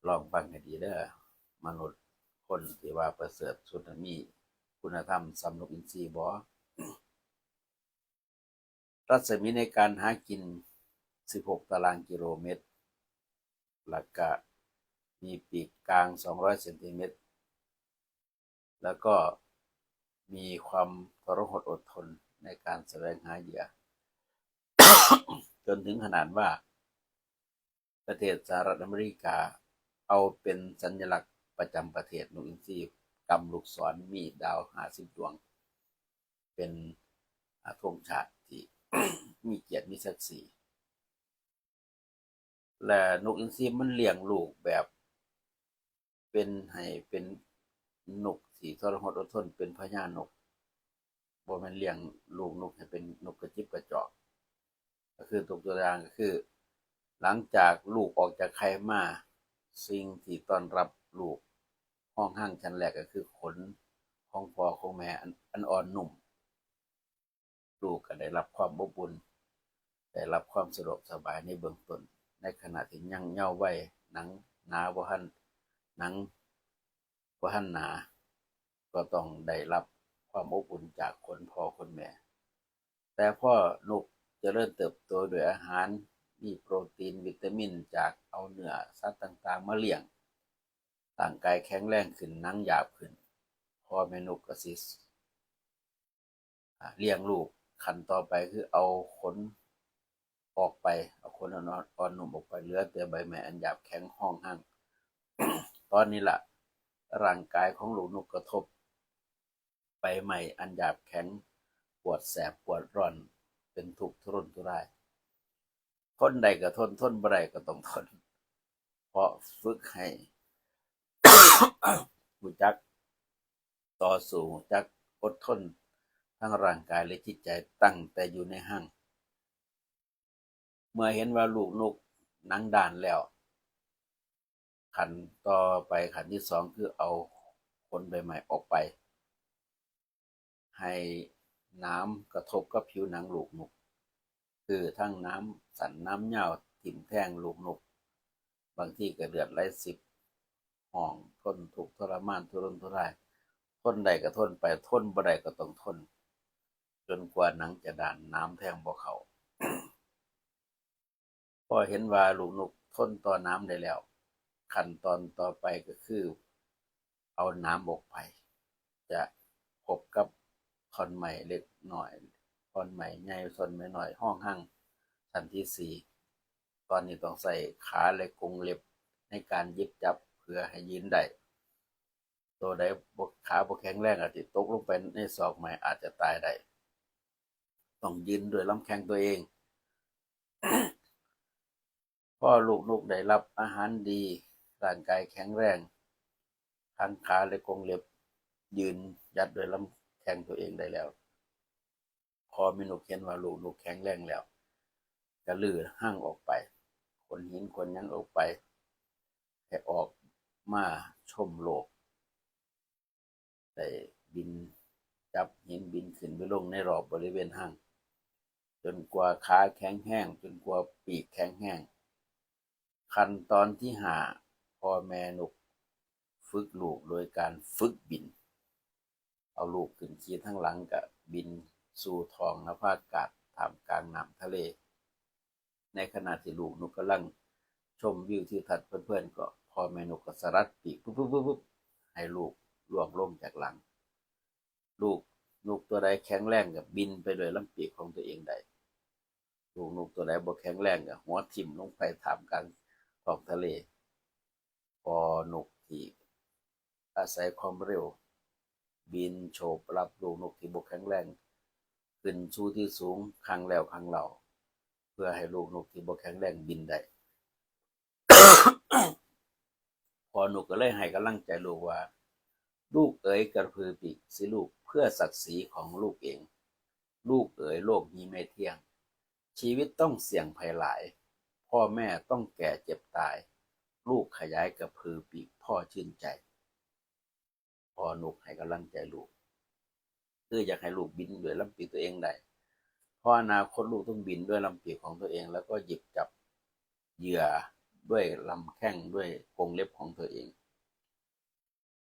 ลองฟังให้ดีเด้อ มนุษย์คนที่ว่าประเสริฐสุดน่ะมีคุณธรรมส่ำนกอินทรีบ่ รัศมีในการหากิน สิบหก ตารางกิโลเมตร แล้วก็มีปีกกลาง สองร้อย เซนติเมตร แล้วก็มีความทรหดอดทนในการแสวงหาเหยื่อ จนถึงขนาดว่า ประเทศสหรัฐอเมริกา เอาเป็นสัญลักษณ์ประจำประเทศ นกอินทรีกำลูกศรมีดาวห้าสิบดวง เป็น อ่า ธงชาติที่ มีเกียรติมีศักดิ์ศรี และนกอินทรีมันเลี้ยงลูกแบบ เป็นให้เป็นนกที่ทรหดอดทน เป็นพญานก บ่แม่นเลี้ยงลูกนกให้เป็นนกกระจิบกระจอก ก็คือตัวอย่างก็คือ หลังจากลูกออกจากไข่มา สิ่งที่ต้อนรับลูกฮองฮังชั้นแรกก็คือขนของพ่อของแม่อัน อันอ่อนนุ่ม ลูกก็ได้รับความอบอุ่น ได้รับความสะดวกสบายในเบื้องต้น ในขณะที่ยังเยาว์วัย หนังหนาบ่ทัน หนังบ่ทันหนา ก็ต้องได้รับความอบอุ่นจากขนพ่อขนแม่ แต่พอนกเจริญเติบโตด้วยอาหาร มีโปรตีน วิตามิน จากเอาเนื้อสัตว์ต่างๆมาเลี้ยง ร่างกายแข็งแรงขึ้น หนังหยาบขึ้น พ่อแม่นกก็สิ อ่า เลี้ยงลูก ขั้นต่อไปคือเอาขนออกไป เอาขนอ่อนๆ นุ่มออกไป เหลือแต่ใบไม้อันหยาบแข็งห้องหั่ง ตอนนี้ล่ะ ร่างกายของลูกนกกระทบใบไม้อันหยาบแข็ง ปวดแสบปวดร้อน เป็นทุกข์ทุรนทุราย ทนได้ก็ทน ทนบ่ได้ก็ต้องทน เพราะฝึกให้ รู้จักต่อสู้ รู้จักอดทน ทั้งร่างกายและจิตใจตั้งแต่อยู่ในหั่ง เมื่อเห็นว่าลูกนกหนังด้านแล้ว ขั้นต่อไป ขั้นที่สองคือเอาขนใบไม้ออกไป ให้หนามกระทบกับผิวหนังลูกนก คือทั้งหนามสั้นหนามยาวทิ่มแทงลูกนก บางทีก็เลือดไหลสิบห้อง ทนทุกข์ทรมานทุรนทุราย ทนได้ก็ทนไป ทนบ่ได้ก็ต้องทน จนกว่าหนังจะด้าน หนามแทงบ่เข้า พอเห็นว่าลูกนกทนต่อหนามได้แล้ว ขั้นตอนต่อไปก็คือเอาหนามออกไป จะพบกับท่อนไม้เล็กน้อย ท่อนไม้ใหญ่ ท่อนไม้น้อย ห้องหั่ง ขั้นที่สี่ ตอนนี้ต้องใช้ขาและกรงเล็บในการหยิบจับเพื่อให้ยืนได้ ตัวใดบ่ ขาบ่แข็งแรงอาจจะตกลงไปในซอกไม้ อาจจะตายได้ ต้องยืนด้วยลำแข้งตัวเอง พอลูกนกได้รับอาหารดี ร่างกายแข็งแรง ทั้งขาและกรงเล็บ ยืนหยัดด้วยลำแข้งตัวเองได้แล้ว พ่อแม่นกเห็นว่าลูกนกแข็งแรงแล้ว ก็รื้อหั่งออกไป ขนหินขนหยังออกไป ให้ออกมาชมโลก ได้บินจับหินบินขึ้นไปลงในรอบบริเวณหั่ง จนกว่าขาแข็งแรง จนกว่าปีกแข็งแรง ขั้นตอนที่ห้า พ่อแม่นกฝึกลูกโดยการฝึกบิน เอาลูกขึ้นขี่ทางหลังก็บินสู่ท้องนภาอากาศท่ามกลางน้ำทะเล ในขณะที่ลูกนกกำลังชมวิวทิวทัศน์เพลินๆ ก็พ่อแม่นกก็สลัดปีกปุ๊บปุ๊บปุ๊บปุ๊บ ให้ลูกล่วงลงจากหลัง ลูกนกตัวใดแข็งแรงก็บินไปด้วยลำปีกของตัวเองได้ ลูกนกตัวใดบ่แข็งแรงก็หัวทิ่มลงไปท่ามกลางท้องทะเล พ่อนกที่อาศัยความเร็ว บินโฉบรับลูกนกที่บ่แข็งแรง ขึ้นสู่ที่สูงครั้งแล้วครั้งเล่า เพื่อให้ลูกนกที่บ่แข็งแรงบินได้ พ่อนกก็เลยให้กำลังใจลูกว่า ลูกเอ๋ยกระพือปีกสิลูก เพื่อศักดิ์ศรีของลูกเอง ลูกเอ๋ยโลกนี้ไม่เที่ยง ชีวิตต้องเสี่ยงภัยหลาย พ่อแม่ต้องแก่เจ็บตาย ลูกขยายกระพือปีกพ่อชื่นใจ พ่อนกให้กำลังใจลูก คืออยากให้ลูกบินด้วยลำปีกตัวเองได้ เพราะอนาคตลูกต้องบินด้วยลำปีกของตัวเอง แล้วก็หยิบจับเหยื่อด้วยลำแข้ง ด้วยกรงเล็บของตัวเอง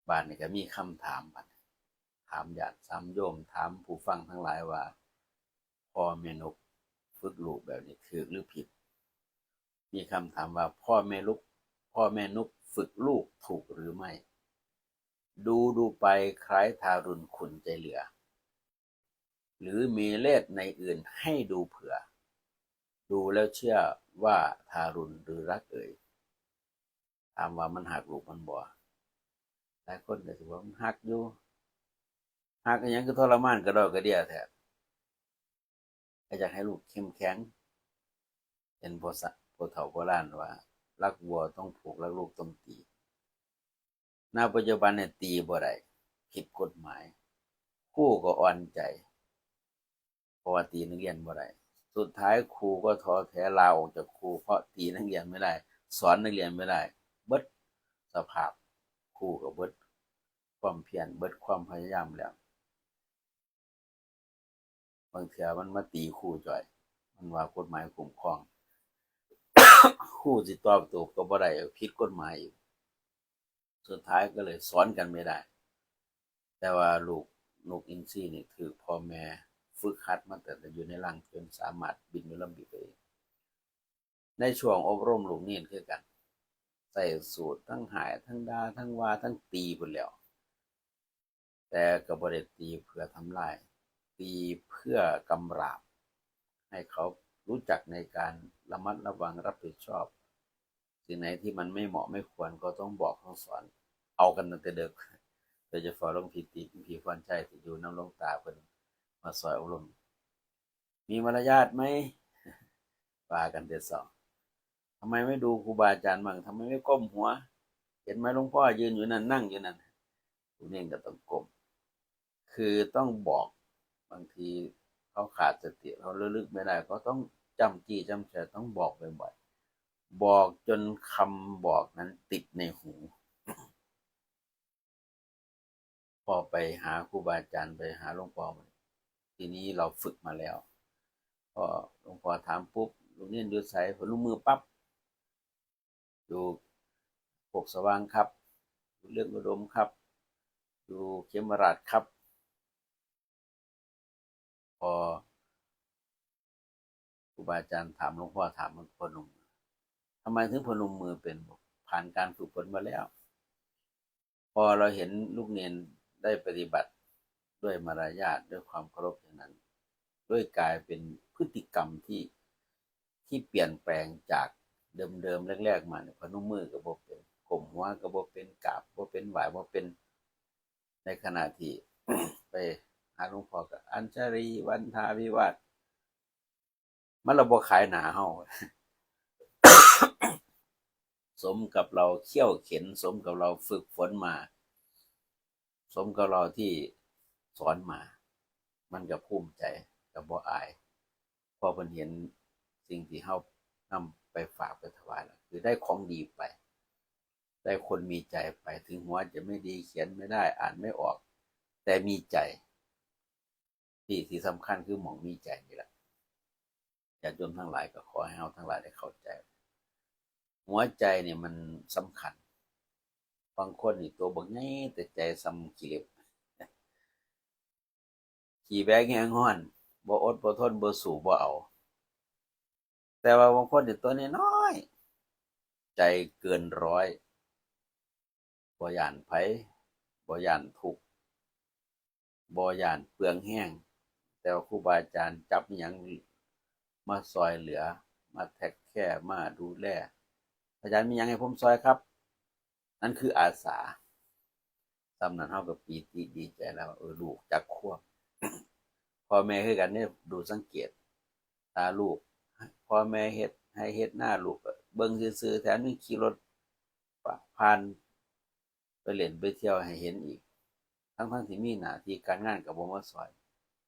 บาดนี้ก็มีคำถาม บาดนี้ถามญาติสามโยม ถามผู้ฟังทั้งหลายว่า พ่อแม่นกฝึกลูกแบบนี้ถูกหรือผิด มีคำถามว่า พ่อแม่ลูก พ่อแม่นกฝึกลูกถูกหรือไม่ ดูดูไปคล้ายทารุณขุนใจเหลือ หรือมีเล่ห์ในอื่นให้ดูเผื่อ ดูแล้วเชื่อว่าทารุณหรือรักเอ่ย ถามว่ามันฮักลูกมันบ่ หลายคนก็สิว่ามันฮักอยู่ ฮักอิหยังคือทรมานกระดอกกระเดี้ยแท้ ก็อยากให้ลูกเข้มแข็ง เห็นพ่อสะ พ่อเฒ่าโบราณว่า รักวัวต้องผูก รักลูกต้องตี ณ ปัจจุบันเนี่ยตีบ่ได้ ผิดกฎหมาย ครูก็อ่อนใจ เพราะว่าตีนักเรียนบ่ได้ สุดท้ายครูก็ท้อแท้ลาออกจากครู เพราะตีนักเรียนไม่ได้ สอนนักเรียนไม่ได้ เบิดสภาพ ครูก็เบิดความเพียร เบิดความพยายามแล้ว บางเทื่อมันมาตีครูจ่อย มันว่ากฎหมายคุ้มครอง ครูสิตอบโต้ก็บ่ได้ ผิดกฎหมายอีก สุดท้ายก็เลยสอนกันไม่ได้ แต่ว่าลูกนกอินทรีนี่ถูกพ่อแม่ฝึกหัดมาตั้งแต่อยู่ในรัง จนสามารถบินด้วยลำปีกตัวเอง ในช่วงอบรมลูกเณรคือกัน ใส่สูตรทั้งหายทั้งด่าทั้งว่าทั้งตีพุ้นแหล้ว แต่ก็บ่ได้ตีเพื่อทำลาย ตีเพื่อกำราบ ให้เขารู้จักในการระมัดระวังรับผิดชอบ สิ่งไหนที่มันไม่เหมาะไม่ควรก็ต้องบอกต้องสอน เอากันตั้งแต่เด็ก โดยเฉพาะหลวงพี่ติ๊ก หลวงพี่พรชัยที่อยู่นำหลวงตาเพิ่นมาซอยอบรม มีมารยาทไหม ว่ากันแต่เช้า ทำไมไม่ดูครูบาอาจารย์บ้าง ทำไมไม่ก้มหัว เห็นไหมหลวงพ่อยืนอยู่นั่น นั่งอยู่นั่น คุณเองก็ต้องก้ม คือต้องบอก บางทีเขาขาดสติ เขาระลึกไม่ได้ ก็ต้องจ้ำจี้จ้ำชัย ต้องบอกบ่อยๆ บอกจนคำบอกนั้นติดในหู พอไปหาครูบาอาจารย์ ไปหาหลวงพ่อ ทีนี้เราฝึกมาแล้ว พอหลวงพ่อถามปุ๊บ ลูกเณรอยู่ไส พนมมือปั๊บ อยู่โคกสว่างครับ อยู่เรืองอุดมครับ อยู่เขมราฐครับ พอครูบาอาจารย์ถาม หลวงพ่อถาม มันพนม ทำไมถึงพนมมือเป็น ผ่านการฝึกฝนมาแล้ว พอเราเห็นลูกเณรได้ปฏิบัติด้วยมารยาท ด้วยความเคารพอย่างนั้น ด้วยกลายเป็นพฤติกรรมที่ ที่เปลี่ยนแปลงจากเดิมๆ แรกๆ มาเนี่ย พนมมือก็บ่เป็น ก้มหัวก็บ่เป็น กราบบ่เป็น ไหว้บ่เป็น ในขณะที่ ไปหาหลวงพ่อก็อัญชลีวันทาวิวาส มันละบ่ขายหน้าเฮา สมกับเราเคี่ยวเข็ญ สมกับเราฝึกฝนมา สมกับเราที่สอนมา มันก็ภูมิใจ ก็บ่อาย พอเพิ่นเห็นสิ่งที่เฮานำไปฝากไปถวายแล้ว คือได้ของดีไป ได้คนมีใจไป ถึงหัวจะไม่ดี เขียนไม่ได้ อ่านไม่ออก แต่มีใจ ที่ ที่สำคัญคือหม่องมีใจนี่แหละ ญาติโยมทั้งหลายก็ขอให้เฮาทั้งหลายได้เข้าใจ หัวใจเนี่ยมันสำคัญ บางคนนี่ตัวบักใหญ่แต่ใจส่ำขี้เหล็บ ขี้แบกแฮงฮ้อน บ่อดบ่ทน บ่สู้บ่เอา แต่ว่าบางคนนี่ตัวน้อยๆ ใจเกินร้อย บ่ย้านไผ บ่ย้านทุกข์ บ่ย้านเปลืองแฮง แต่ว่าครูบาอาจารย์จับอิหยังมาซอยเหลือ มาเทคแคร์ มาดูแล "อาจารย์มีหยังให้ผมซอยครับ" นั่นคืออาสา ส่ำนั้นเฮาก็ปีติดีใจแล้ว เออ ลูกจักควบ พ่อแม่คือกันเด้ ดูสังเกต ถ้าลูก พ่อแม่เฮ็ดไฮ่เฮ็ดนา ลูกก็เบิ่งซื่อๆ แถมยังขี่รถผ่าน ไปเล่นไปเที่ยวให้เห็นอีก ทั้งๆ ที่มีหน้าที่การงานก็บ่มาซอย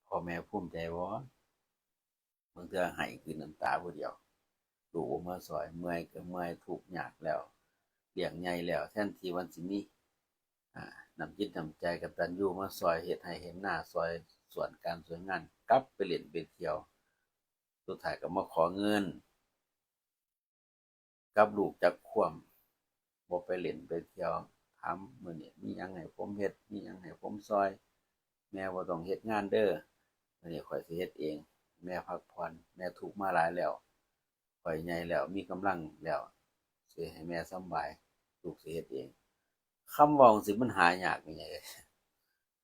พ่อแม่ภูมิใจบ่ บางเทื่อไห้ขึ้นน้ำตาผู้เดียว ลูกบ่มาซอย เมื่อยก็เมื่อย ทุกข์ยากแล้ว เลี้ยงใหญ่แล้ว แทนที่มันสิมี อ่า น้ำจิตน้ำใจกตัญญูมาซอยเฮ็ดไฮ่เฮ็ดนา ซอยสวนการสวนงาน กลับไปเล่นไปเที่ยว สุดท้ายก็มาขอเงิน กับลูกจักควบ บ่ไปเล่นไปเที่ยว ถาม "มื้อนี้มีหยังให้ผมเฮ็ด มีหยังให้ผมซอย แม่บ่ต้องเฮ็ดงานเด้อ มื้อนี้ข้อยสิเฮ็ดเอง แม่พักผ่อน แม่ทุกข์มาหลายแล้ว ข้อยใหญ่แล้ว มีกำลังแล้ว สิให้แม่สำบาย ลูกสิเฮ็ดเอง" คำเว้าจั่งซี้มันหายากแม่ใหญ่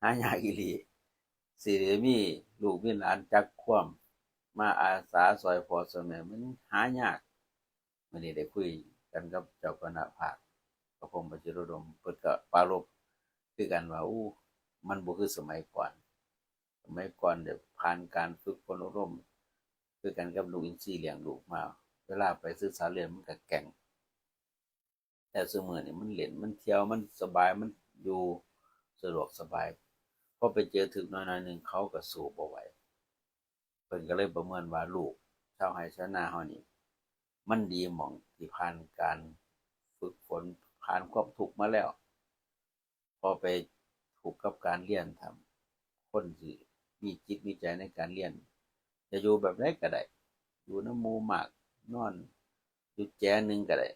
หายากอีหลี สิได้มีลูกมีหลานจักควบ มาอาสาซอยพ่อซอยแม่ มันหายาก มื้อนี้ได้คุยกันกับเจ้าคณะภาค พระพรหมวชิโรดม เพิ่นก็ปรารภคือกันว่า อู้ มันบ่คือสมัยก่อน สมัยก่อนเนี่ยผ่านการฝึกฝนอบรม คือกันกับลูกอินทรีเลี้ยงลูกมา เวลาไปศึกษาเรียนมันก็แกว่ง แต่ซุมื้อนี่มันเล่น มันเที่ยว มันสบาย มันอยู่สะดวกสบาย พอไปเจอทุกข์น้อยๆ หนึ่ง เขาก็สู้บ่ไหว เพิ่นก็เลยประเมินว่าลูกชาวไร่ชาวนาเฮานี่ มันดีหม่องที่ผ่านการฝึกฝน ผ่านความทุกข์มาแล้ว พอไปทุกข์กับการเรียน ถ้าคนที่มีจิตมีใจในการเรียน จะอยู่แบบใดก็ได้ อยู่นำหมู่มาก นอนอยู่แจหนึ่งก็ได้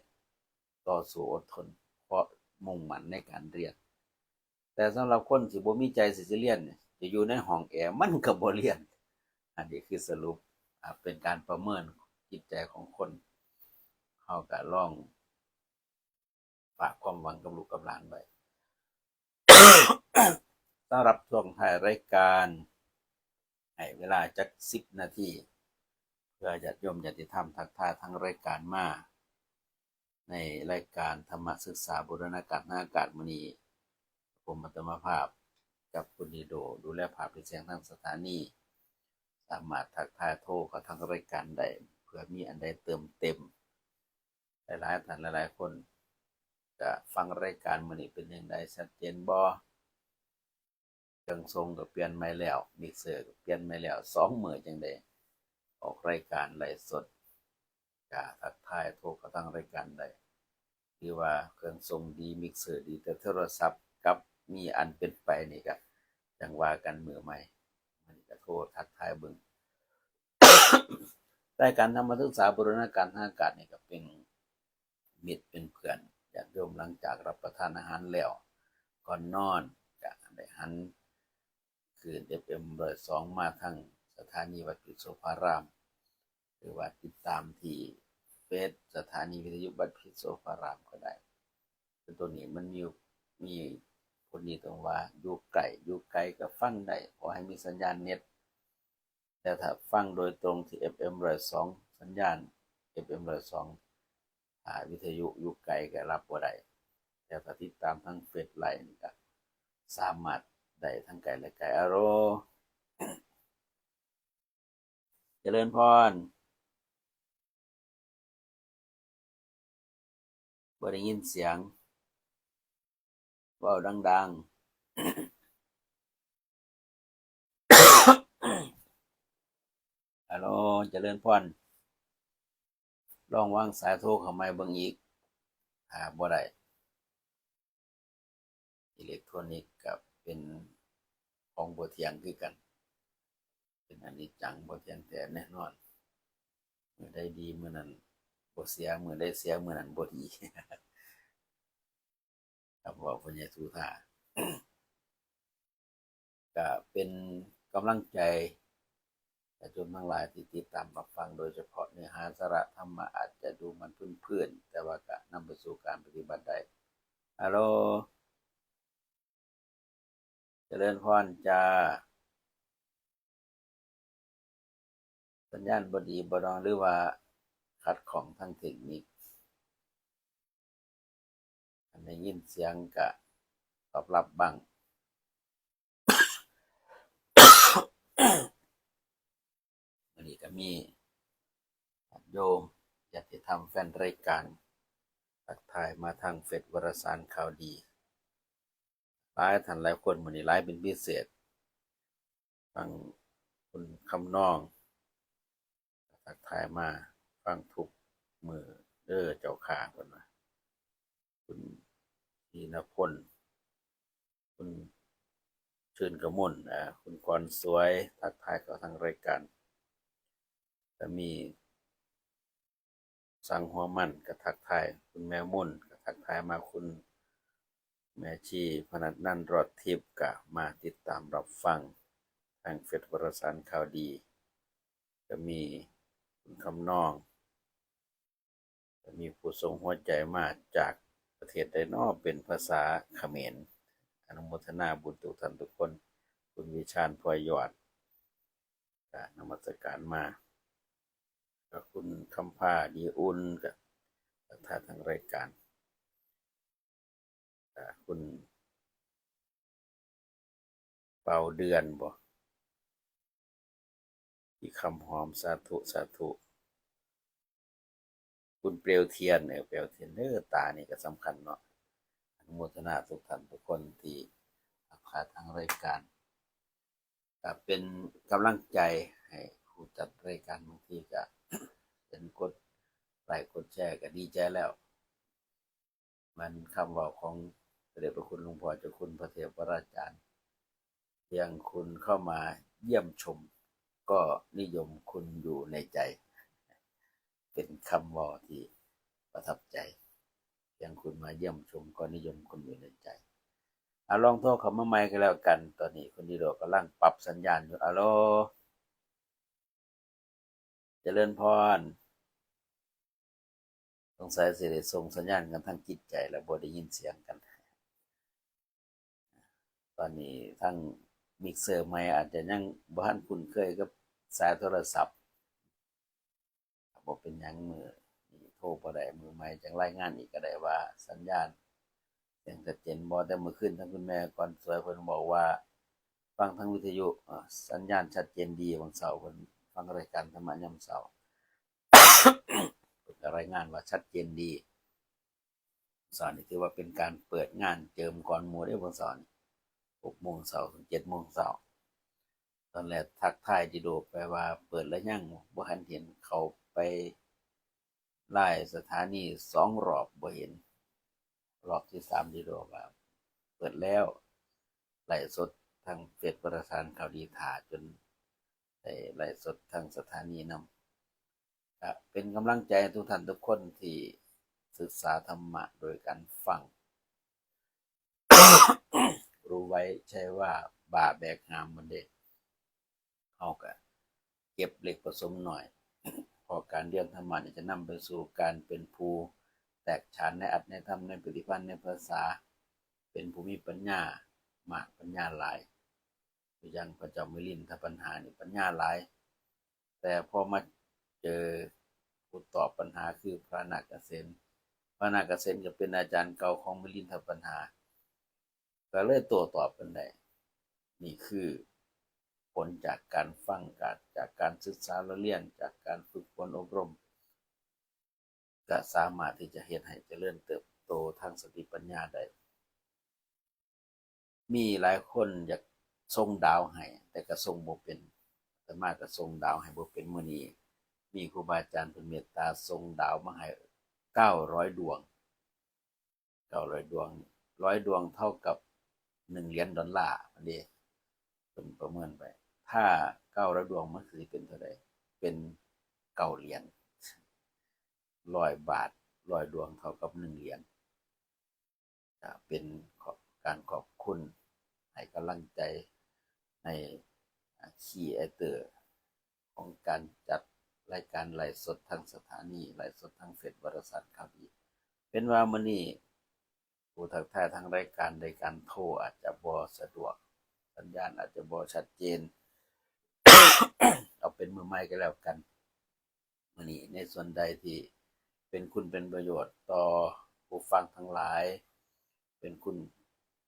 ต่อสู้อดทน เพราะมุ่งมั่นในการเรียน แต่สำหรับคนที่บ่มีใจสิจะเรียนเนี่ย จะอยู่ในห้องแอร์มันก็บ่เรียน อันนี้คือสรุป อ่า เป็นการประเมินจิตใจของคน เฮาก็ลอง ฝากความหวังกับลูกกับหลานไว้ สำหรับช่วงท้ายรายการ ให้เวลาจักสิบนาที เพื่อญาติโยมญาติธรรมทักทายทางรายการมา ในรายการธรรมศึกษาบูรณาการทางอากาศมื้อนี้ ผมอาตมาภาพกับคุณดีโด ดูแลภาพและเสียงทางสถานี สามารถทักทายโทรเข้าทางรายการได้ เพื่อมีอันใดเติมเต็ม หลายๆท่านหลายๆคน จะฟังรายการมื้อนี้เป็นจั่งใด ชัดเจนบ่ เครื่องส่งก็เปลี่ยนใหม่แล้ว มิกเซอร์ก็เปลี่ยนใหม่แล้ว สองมื้อจั่งได้ออกรายการไลฟ์สด ก็ทักทายโทรเข้าทางรายการได้ หรือว่าเครื่องส่งดี มิกเซอร์ดี แต่โทรศัพท์กลับมีอันเป็นไปนี่ก็จั่งว่ากันมื้อใหม่ มันก็โทรทักทายเบิ่ง รายการธรรมศึกษาบูรณาการทางอากาศนี่ก็เป็นมิตรเป็นเพื่อนญาติโยม หลังจากรับประทานอาหารแล้ว ก่อนนอนก็ได้หันคลื่น เอฟเอ็ม ร้อยสอง มาทางสถานีวัดพิษโสภาราม หรือว่าติดตามที่เฟซสถานีวิทยุวัดพิษโสภารามก็ได้ แต่ตัวนี้มันมี มีผลดีตรงว่าอยู่ไกล อยู่ไกลก็ฟังได้ ขอให้มีสัญญาณเน็ต แต่ถ้าฟังโดยตรงที่ เอฟเอ็ม ร้อยสอง สัญญาณ เอฟเอ็ม ร้อยสอง อ่า วิทยุอยู่ไกลก็รับบ่ได้ แต่ถ้าติดตามทางเฟซไลน์นี่ก็สามารถได้ทั้งไกลและใกล้ อะโล เจริญพร บ่ได้ยินเสียง เว้าดังๆ ฮัลโหล เจริญพร ลองวางสายโทรเข้าใหม่เบิ่งอีก ถ้าบ่ได้ อิเล็กทรอนิกส์ก็เป็นของบ่เที่ยงคือกัน เป็นอนิจจัง บ่เที่ยงแท้แน่นอน มื้อใดดีมื้อนั้นบ่เสีย มื้อใดเสียมื้อนั้นบ่ดี ครับ เว้าพ่อใหญ่สุธา ก็เป็นกำลังใจญาติโยมทั้งหลายที่ติดตามรับฟัง โดยเฉพาะเนื้อหาสาระธรรมะอาจจะดูมันพื้นๆ แต่ว่าก็นำไปสู่การปฏิบัติได้ ฮัลโหล เจริญพรจ้า สัญญาณบ่ดีบ่เนาะ หรือว่าขัดข้องทางเทคนิค คันได้ยินเสียงก็ตอบรับบ้าง มื้อนี้ก็มีญาติโยมญาติธรรมแฟนรายการ ทักทายมาทางเฟซวารสารข่าวดี หลายท่านหลายคน มื้อนี้หลายเป็นพิเศษ ทั้งคุณคำนอง ทักทายมา ฟังทุกมื้อเด้อเจ้าข้า เพิ่นว่า คุณธีรพล คุณชื่นกมล อ่า คุณกรสวย ทักทายเข้าทางรายการ ก็มี สังหัวมันก็ทักทาย คุณแม่มุ่นก็ทักทายมา คุณแม่ชีพนัสนันท์ รอดทิพย์ก็มาติดตามรับฟังทางเฟซวารสารข่าวดี ก็มีคุณคำนอง ก็มีผู้ส่งหัวใจมาจากประเทศใดน้อ เป็นภาษาเขมร อนุโมทนาบุญทุกท่านทุกคน คุณวิชาญ พลอยยอด ก็นมัสการมา ก็คุณคำพา ดีอุ่น ก็ทักทายทางรายการ ก็คุณเปาเดือนบ่ พี่คำหอม สาธุ สาธุ คุณเปลวเทียน เออ เปลวเทียน เด้อ ตานี่ก็สำคัญเนาะ อนุโมทนาทุกท่านทุกคนที่ทักทายทางรายการ ก็เป็นกำลังใจให้ผู้จัดรายการ บางทีก็เป็นกดไลค์กดแชร์ก็ดีใจแล้ว มันคำเว้าของพระเดชพระคุณหลวงพ่อเจ้าคุณพระเทพวราจารย์ เพียงคุณเข้ามาเยี่ยมชม ก็นิยมคุณอยู่ในใจ เป็นคำเว้าที่ประทับใจ เพียงคุณมาเยี่ยมชม ก็นิยมคุณอยู่ในใจ เอา ลองโทรเข้ามาใหม่ก็แล้วกัน ตอนนี้คุณดีโดกำลังปรับสัญญาณอยู่ อะโล เจริญพร สงสัยสิได้ส่งสัญญาณกันทางจิตใจแล้วบ่ได้ยินเสียงกัน ตอนนี้ทางมิกเซอร์ใหม่อาจจะยังบ่ทันคุ้นเคยกับสายโทรศัพท์ บ่เป็นหยัง มื้อนี้โทรบ่ได้ มื้อใหม่จั่งรายงานอีกก็ได้ว่าสัญญาณเสียงชัดเจนบ่ แต่มื้อคืนทางคุณแม่ก่อนสวยเพิ่นบอกว่า ฟังทางวิทยุ อ่า สัญญาณชัดเจนดี บางเช้าเพิ่นฟังรายการธรรมะยามเช้า เพิ่นก็รายงานว่าชัดเจนดี เช้านี่ถือว่าเป็นการเปิดงานเจิมก่อนหมู่เด้ บางเช้านี่ หกโมงเช้าถึงเจ็ดโมงเช้า ตอนแรกทักทายจิโดไปว่าเปิดแล้วยัง บ่ทันเห็น เข้าไปไลน์สถานีสองรอบบ่เห็น รอบที่สามจิโดว่าเปิดแล้ว ไลฟ์สดทางเฟซประสานข่าวดีถ่าจนได้ไลฟ์สดทางสถานีนำ ก็เป็นกำลังใจให้ทุกท่านทุกคนที่ศึกษาธรรมะโดยการฟัง รู้ไว้ใช่ว่าบ่าแบกหามมันเด้ เฮาก็เก็บเล็กผสมน้อย เพราะการเรียนธรรมะนี่จะนำไปสู่การเป็นผู้แตกฉานในอัตถในธรรม ในปฏิภาณ ในภาษา เป็นผู้มีปัญญามาก ปัญญาหลาย คืออย่างพระเจ้ามิลินทปัญหานี่ปัญญาหลาย แต่พอมาเจอผู้ตอบปัญหาคือพระนาคเสน พระนาคเสนก็เป็นอาจารย์เก่าของมิลินทปัญหา ก็เลยโต้ตอบกันได้ นี่คือผลจากการฟัง จาก จากการศึกษาเล่าเรียน จากการฝึกฝนอบรม ก็สามารถที่จะเฮ็ดให้เจริญเติบโตทางสติปัญญาได้ มีหลายคนอยากส่งดาวให้ แต่ก็ส่งบ่เป็น อาตมาก็ส่งดาวให้บ่เป็น มื้อนี้มีครูบาอาจารย์เพิ่นเมตตาส่งดาวมาให้เก้าร้อยดวง เก้าร้อยดวง ร้อยดวงเท่ากับหนึ่งเหรียญดอลลาร์ อันนี้เพิ่นประเมินไป ถ้าเก้าร้อยดวงมันคือเป็นเท่าใด เป็นเก้าเหรียญ ร้อยบาท ร้อยดวงเท่ากับหนึ่งเหรียญ ก็เป็นขอบ การขอบคุณ ให้กำลังใจใน อ่า ครีเอเตอร์ ของการจัดรายการไลฟ์สดทางสถานี ไลฟ์สดทางเฟซวารสารข่าวดี เป็นว่ามื้อนี้ผู้ทักทายทางรายการ รายการโทรอาจจะบ่สะดวก สัญญาณอาจจะบ่ชัดเจน เอาเป็นมื้อใหม่ก็แล้วกัน มื้อนี้ในส่วนใดที่เป็นคุณเป็นประโยชน์ต่อผู้ฟังทั้งหลาย เป็นคุณ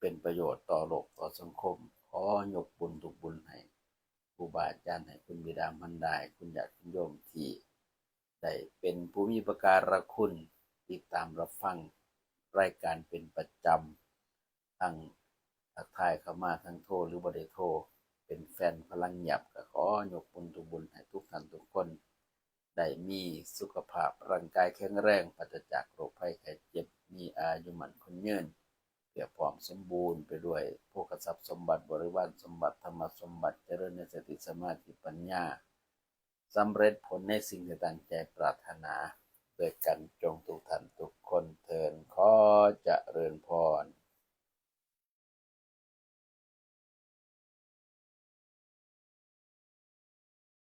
เป็นประโยชน์ต่อโลกต่อสังคม ขอยกบุญทุกบุญให้ครูบาอาจารย์ ให้คุณบิดามารดา ให้คุณญาติคุณโยมที่ได้เป็นผู้มีอุปการะคุณ ติดตามรับฟังรายการเป็นประจำ ทั้งทักทายเข้ามาทั้งโทรหรือบ่ได้โทร เป็นแฟนพลังเงียบ ก็ขอยกบุญทุกบุญให้ทุกท่านทุกคน ได้มีสุขภาพร่างกายแข็งแรง ปราศจากโรคภัยไข้เจ็บ มีอายุมั่นขวัญยืน เพียบพร้อมสมบูรณ์ไปด้วยโภคทรัพย์สมบัติ บริวารสมบัติ ธรรมสมบัติ เจริญในสติสมาธิปัญญา สำเร็จผลในสิ่งที่ตั้งใจปรารถนาด้วยกันจงทุกท่านทุกคนเทอญ ขอเจริญพร